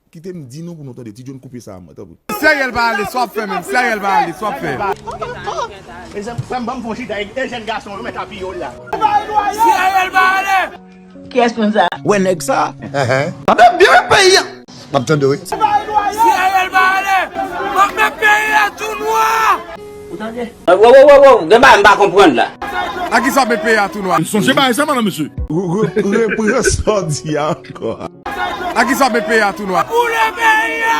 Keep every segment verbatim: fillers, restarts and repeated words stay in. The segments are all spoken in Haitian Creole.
Kite m di nou pou nou tande. Ti John, koupe sa, mwen, tanpri. Si Ariel pa ale, sa w ap fè menm? Si Ariel pa ale, sa w ap fè? Mezanmi, frè m, ban m fè yon chita e jèn gason yo mèt apiye w la. Si Ariel pa ale! Kiyès moun sa? Wè nèg sa. Anben byen men peyi a. M ap tande wi. Si Ariel pa ale, m ap met peyi a tou nwa. Wo wo wo wo, gen bagay m pa konprann la. A kisa w ap met peyi a tou nwa? Sonje bagay sa, madan mesye. Repran sa w di a ankò. A kisa w ap met peyi a tou nwa? Boule peyi a!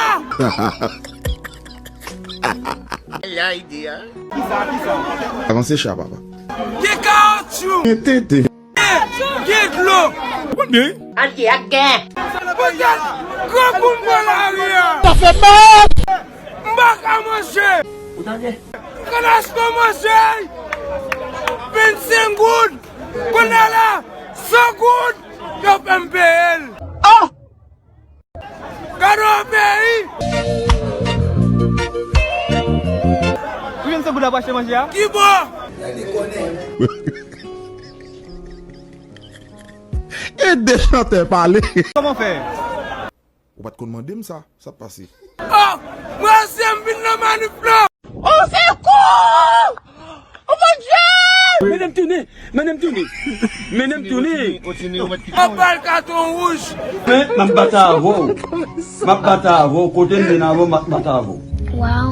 Avanse cha papa. Ki kawoutchou? Tete. Ki dlo? Konbyen? Antye ak gen. Poutèt grangou m pran lari a. Sa fè mal. M pa ka manje. Kanasman manje vennsenk goud. Kounye a la, san goud, yo fè m peye l. Gade yon peyi! Ou jwenn san goud la pou achte manje a? Ki bò? E de chantè pale. Kòman fè? Ou pa t konn mande m sa, sa t pase? Oh! Mwen se m vin nan manif lan! Au secours! Oh mon Dieu! Mennen m tounen! Mennen m tounen! Mennen m tounen! Mwen bal katon wouj! Men, m ap bat avè w! M ap bat avè w! Kote m mennen avè w, m ap bat avè w! Wow.